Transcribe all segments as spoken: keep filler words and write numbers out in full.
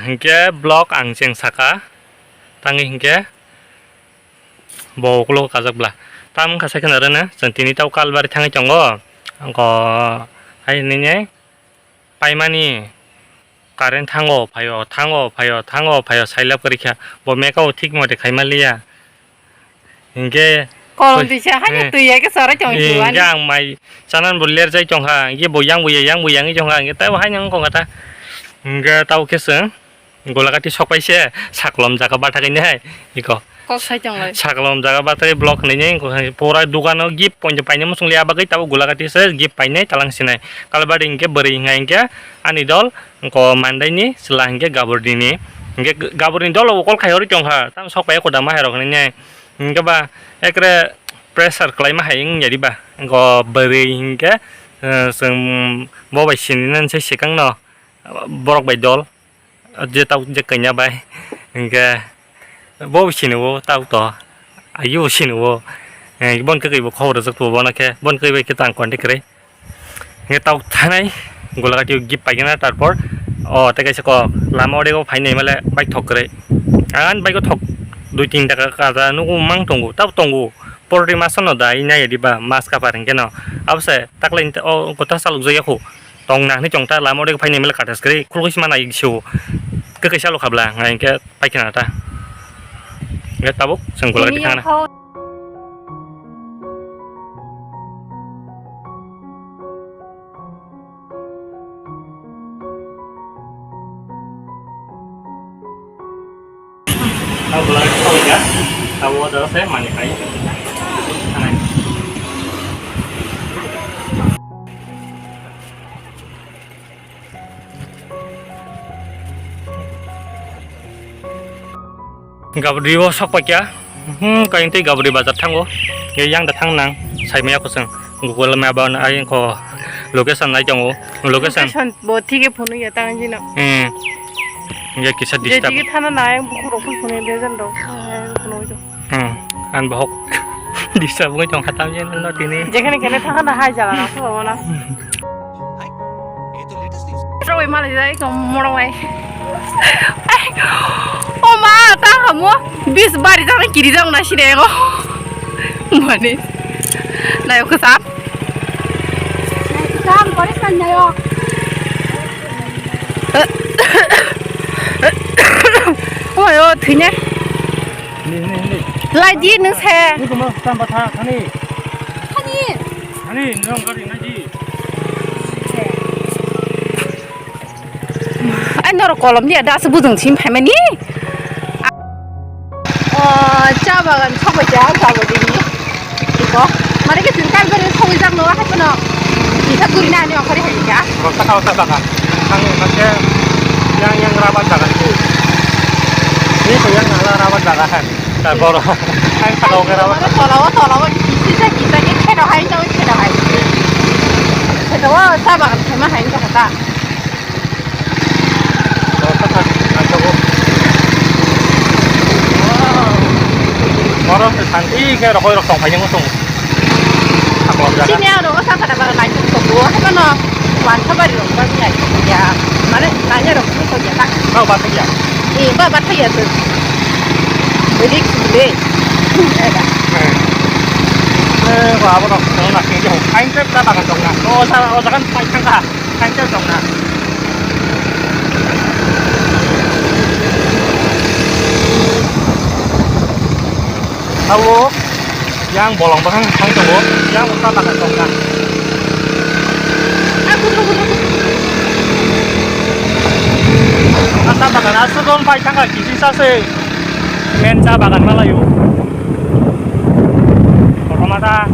Hinkhe block ang cheng saka, tangwi hinkhe bo ukulok kajak bla. Tam wngkha sai kheno rwna, chwng tini tau Kalbari thangwi tongo, wngkha hai nini paimani current thango phaio, thango phaio, thango phaio, sailap kwrwi kha. Bo mekao thik mode khaima liya. Hinkhe kolom twi se haino eh, twi ya khe chara chong eh, hinkhe ang mai chanan bo lerjai tongkha, hinkhe bo yang bo ya, yang bo yang tongkha, hinkhe taibo haino wngkha ta. Hinkhe tabo khe chwng Golagati sokpai se saklom jaga bathakgwi nai iko. Kok sai tonglai. Saklom jaga bathakgwi block hwnwi nai wngkha, pura dukano gift pointo painai muchung liya bagwi tabo Golagati se gift painai talang sinai. Kalbari hinkhe bwrwi hinkha hinkhe ani dol wngkha mandaini chwla hinkhe gabornini. Hinkhe gaborni dolo bo call khai hori tongkha, tamo sokpai kodama hai rok hwnwi nai. Hinkhe ba ekre pressure kwlaima hai wngya diba. Wngkha bwrwi hinkhe, eh, chwng bo bai sininani se swkangno borok bai dol. Je tabuk je kanya bai hinkhe bo sini o tabuk to ayo sini o, eh, bon kwkwi bo khobor rwjak bo bono khe bon kwkwi bai khe tang contact kwrwi. Hinkhe tabuk thanai Golagati o gift paikhe na tarpor o tei kaisa kok lama ode o phainai male bike thok kwrwi. Ang ani bike o thok dui tin taka kaja nugo mang tongo tabuk tongo. Porti masono da inai diba mas kapar hinkhe no abose taklai o kotha saluk jaya khu. Tong nang ni chong ta lama ode phaini mele katas kri khulukhi sima nai sio. Ke kaisa lo khabla ngai ke pai khna ta. Ngai tabuk sengkula di thangna. Tabo lai tabo ya. Tabo da se mani kai. Gabri o sok pakya. Hmm, kain tei gabri bazar thango. Ye yang da thang nang. Sai maya kusung. Google Map on ai ko location nai tongo. Location. Location bo thike phone ya tang jino. Hmm. Ye kisa disturb. Thana na yang buku rok phone ya bejan do. Phone do. Hmm. An bahok. Disturb ngai tong khatam jen no tini. Jekhane kene thana hai jala na so na. Roi mala jai ko morong lai. O ma ta hamo bis bari jang kiri jang na sire go. Mane. Nayo khasap. Nayo khasap, kore san nayo. Oyo thine. Lai di nung se. Ni kuma tam batha khani. Khani. Khani nong gari nai di. Ai norok kolom ni da se bujung sim phaimani. O cha bagan sokoi cha cha bo dini. Iko mane ke tin kal bere sokoi jang no hai kono. Kita guri na ani okori hai ya. Rasa kau cha bagan. Ang makke yang yang rabat bagan tu. Ni ko yang nala rabat bagan. Tabor. Ang sakao kera. Tola o, tola o, kisa, kisa, kisa, keno hai, no, keno hai. Keno o, sa bagan khaima hai, no, kata. Oro santi ke rokoi rok tong phai nang tong. Sini aro o sakha da ba nai tongo, hai mano, wan kha bari rok ba nai ya. Mane nai rok ko ya ta. Kau ba ya. Eh, ba ba ya tu. Risk le. Eh, ba abo rok na ke jo. Kain te ta ba kan tong na. O sa o sa kan pai thang ka. Kain te tong na. Abo yang bolong bahang thang tongo, yang uta bagan tongkha. Asa bagan aswk bai thangkha kisi sase men cha bagan malayo. Kothoma ta.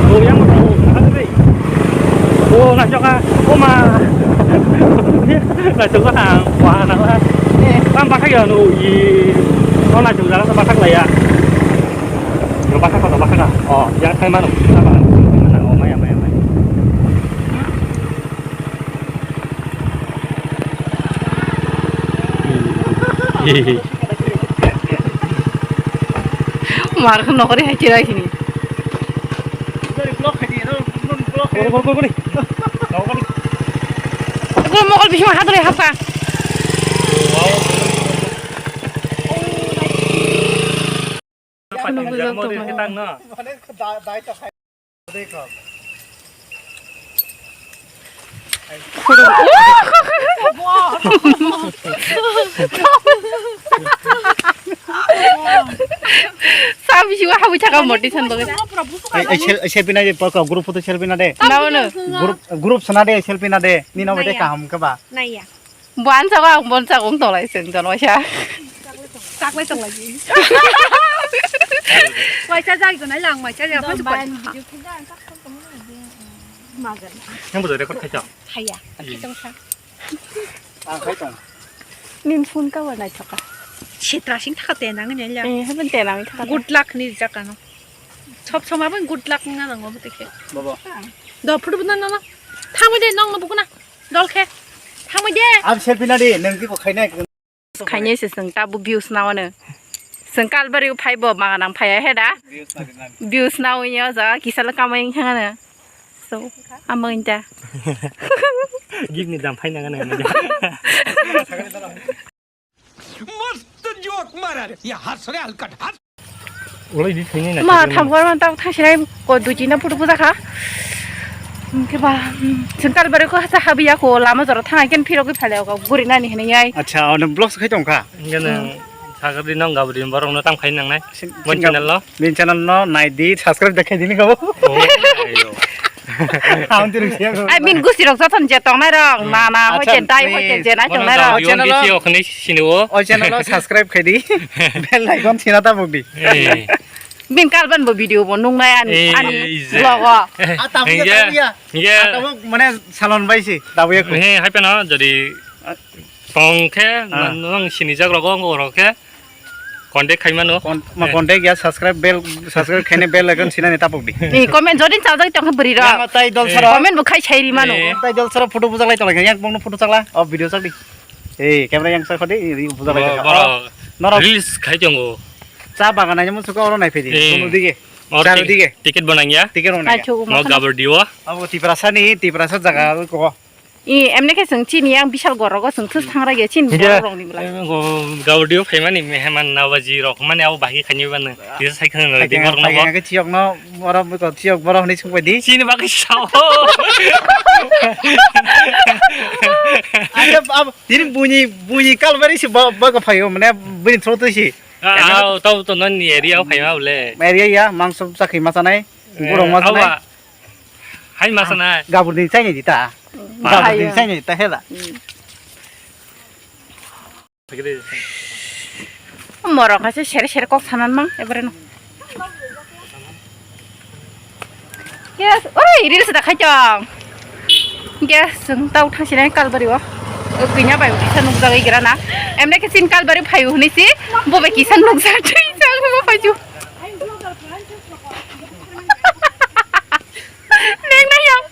Oh, yang mau tahu, apa sih? Oh, nggak suka. Oh, ma. Nggak suka, ah. Wah, anak lah. Eh, kan pakai ya, nu, i. Oh, nggak suka, kan pakai lah ya. Nggak pakai, pakai, pakai lah. Oh, yang kayak mana? Apa? Oh, maya, maya, maya. Hehehe. Mar khun nokori hai chirai sini. Gol, gol, gol, gol. Gol mokol bising hadre hapka. Sa bisi wa habwi thaka moti san bagwi. Ai, ai, sel-, selfie na de, pa, pa, group photo selfie na de. Nabo no. Group, group sana de, selfie na de. Ni nabo de kaham ka ba. Naiya. Buan sago ang bon sago ang tolai sen jon waisa. Saklai tolai ji. Waisa jai jon ai lang waisa jai. Magan. Yang betul record kacau. Haya. Kacau sa. Ang khai tong. Nin phone ka wa nai thaka. Sitra sing thaka tenang ni la. Eh, haben tenang thaka. Good luck ni jakano. Sob somai bo good luck nga nango bwtwi khe. Baba. Do photo bwna nana. Thangwi de nong no bukuna. Dol khe. Thangwi de. Ab selfie na de, nang ki bo khainai. Khainai se seng ta bo views na wano. Seng kalbari phai bo maga nang phai he da. Views na de na. Views na wi yo ja kisa la kamai thang ano. So, amang inta. Give ni dam phai nang ano. मस्त जोक मारा रे, ये हंस रे हलकट हंस। Ulai di thini na. Ma thamkor man tau thangsinai ko duji na photo puja kha. Hingke ba, hmm, sengkal bare ko hasa habiya ko lama jora thang ken phiro ko phale ko guri nani hene yai. Acha, ono vlogs khai tong kha. Hingke na sagar di nong gabri borok no tang khai nang nai. Sin-, Mon sin channel lo. Min channel no nai di subscribe de khai di ni ko. Oh, ayo. Ang tiri siya ko. Ai, min gusi rok joton je tongnai rok, na, na, hoi Acha, je dai, hoi je please. Je nai Mono tongnai rok. Gaudi on channel bisi o. Okni sini o. O channel o subscribe khai di. Bell icon sina ta buk di. Eh. Min kalban bo video bo nungnai ani, Eh, ani ije. Vlog o. Ah, tabu ya, Iya. Tabu ya. Iya. Ah, tabu mane salon bai si, tabu ya ko. Eh, hai peno, jadi tong khe, Ah. Nang sini jak rogo, ngo rok khe. Contact khai mano. Kon-, ma Eh. Contact ya, subscribe bell, subscribe khaine bell icon sinani tapok di. Ni comment jodi chajak tong bwrwi rok. Yang tai dol Eh. Sara. Comment bo khai sai ri mano. Eh. Tai dol sara photo bujak lai tong yang bongno photo chakla. Oh, video chak di. Eh, camera yang sa khodi, ri bujak lai Bo-, chakla. Boro Oh, norok. Reels khai tongo. Cha bagan aja musuka oro nai phedi. Eh. Kono dige. Oro Charo tik-, dige. Ticket bo nang ya. Ticket oro nang ya. Achu, Mo uma khana. Gabar diwa. Abo Tiprasa ni, Tiprasa jaga ko. I, emne khe chwng chini yang bisal gorogo chwng thus thangra ge chini Hingke, borok rok ni bwla. Eh, go-, gaudio phaimani meheman nabaji rok mani abo bahai khaini bano. Tisa sai khana Phai di khe, borok phai nabo. Khe chiyok no, borok bwkha chiyok borok hwnwi sung bai di. Chini bagwi sao. Acha, ab, tini buini, buini kalbari si ba, ba ka phaio, mane buini throw twi si. Ah, ah, tau to non ni area o phaima bole. Area ya, mangso chakhi ma chanai, eh, borok ma chanai. Aba. Hai masa na. Gabur din chai ni ta. Hmm. Gabur din chai ni ta hela. Hmm. Morok hai se sere sere kok sanan mang ebare no. Yes, oi, reels da khai tong. Yes, sung tau thang sinai kalbari o. O kanya bai kisa nukjagwi gira na. Emne khe sin kalbari phayu hwnwi si. Bo bai kisa nukjak thwi jang bo phayu. Neng na yang.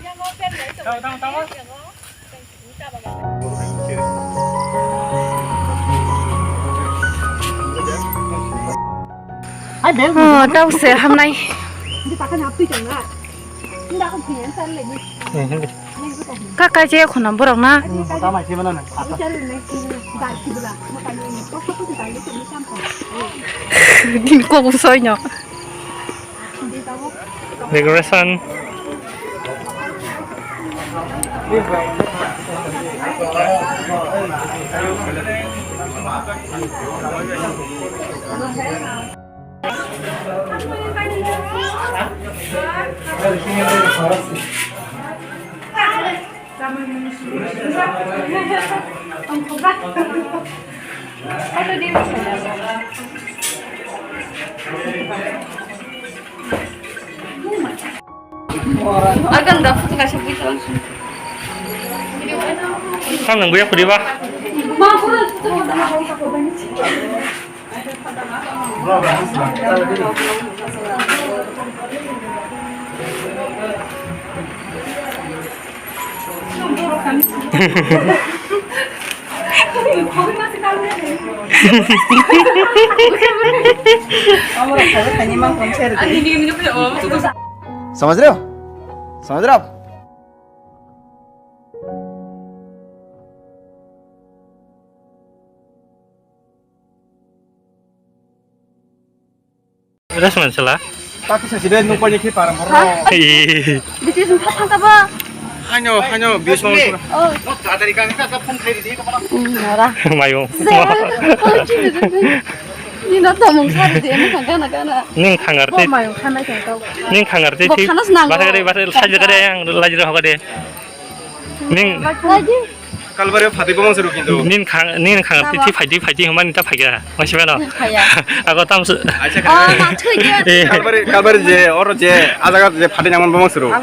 Oh, tau se hamnai. Kaka je khuna borok na. Din kok soi no. Decoration. Agam da photo kaisa bui tong. Ang nang buya puri ba. समझ रहे हो? समझ रहे हो आप? Resman sala. Tapi sa sida nung panya ki parang Ha? Ih. Bisi sung thang ka ba? Hanyo, hanyo, bius mau. Oh. Tatari kan ka phone khai di ko. Hmm, ora. Mayung. Ni na to mung sa de, ni kan kana kana. Ning khangar te. Mayung khana kan to. Ning khangar te. Bo khana snang. Basa kare, basa sajak kare yang lajra hoka de. Ning. Lagi. Kalbari phatwi bomang suru kintu. Nin khang, nin khang titi phaidi phaidi hwnba nita phaiga. Masiba no. Phaiya. Ako tam su. Acha. Oh, na thui dia. Eh. Kalbari, kalbari je, oro je, ajaga je phatwi nangman bomang suru.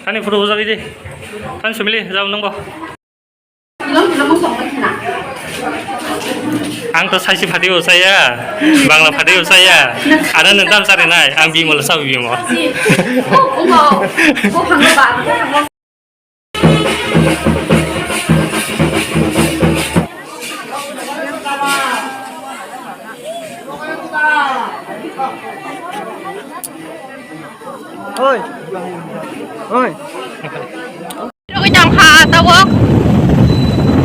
Ani photo bujak idi. Tan sumili jao nangbo. Ang to saisi phatwi usaya, Bangla phatwi usaya. Ada nang tam sari nai, ang bimol sa bimol. Oi. Oi. Rogwi tong kha tabok.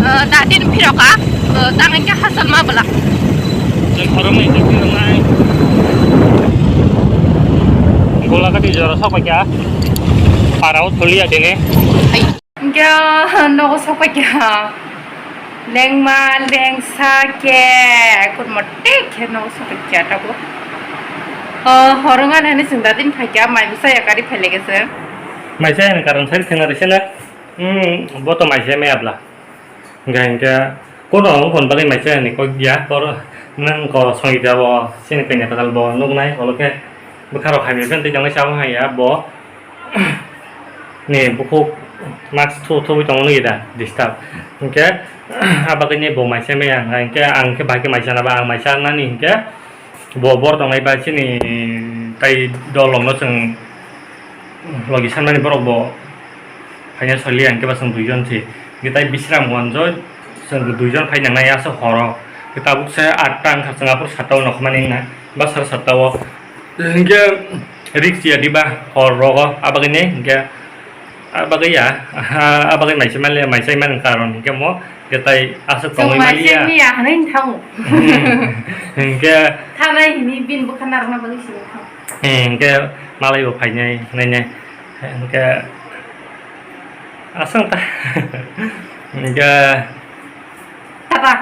Eh, da din phirok kha. Eh, tang khe hasal ma bwla. Tei khoroknwi tei phiroknai. Golagati jora sokphaikha. Parao thulia dini. Ai. Hingke nogo sokphaikha. Lengma lengsa khe kurmo tei khe nogo sokphaikha tabok. Oh, horong ani hwnwi chwng da din phaikha, mai bwsa yakari phailaikha se. Mai chayani karon sai thwngna rwsena. Hmm, bo to mai se maya bla. Hingke, hingke, kono wng kon bagwi mai se ni kok ya, kor nang ko songwi jabo, sini kanya takal bo nuk nai, olo khe bwkha rok hamya pen twi tongnai sabo haya bo. Ni bukhuk mask thu thubwi tongo nw da disturb. Hingke, ah, bagwi ni bo mai se maya, hingke ang khe bai khe mai sana ba, ang mai sa nani hingke, Bo bor tongnai ba chini tai dol rokno chwng logi sanmani borok bo phaina soli ang khe ba chwng duijon se. Hwnkhe tai Bisram Gonjo chwng duijon phai nangnai aswk horo. Hwnkhe tabuk se atta wngkha chwng aphuru satta o nokmani wngna ba sar satta o. Hwnkhe risk ya diba hor rogo abagwi ni hwnkhe. Ah, bagwi ya, ah, ah, bagwi maisa mali, maisa mani karon hingke mo, hingke tai aswk Chwng tongwi mali maisa ya. Miya hwnwi thango. Hmm. Hingke Thanai hini bin bwkha narwkna bagwi sini thango. Hmm, hingke malai bo phainai, hwnwi ne. Hingke aswk ta. Hingke Tata.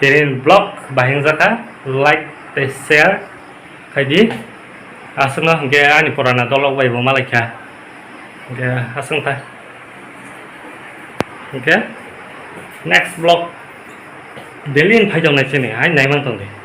Tini vlog bahing jaka, like tei share. Khaidi, aswkno hwnkhe ani purana dolok bai bo malaikha. Hwnkhe aswk ta. Hwnkhe next vlog daily ni phai tongnai chini, hai naimang tongdi.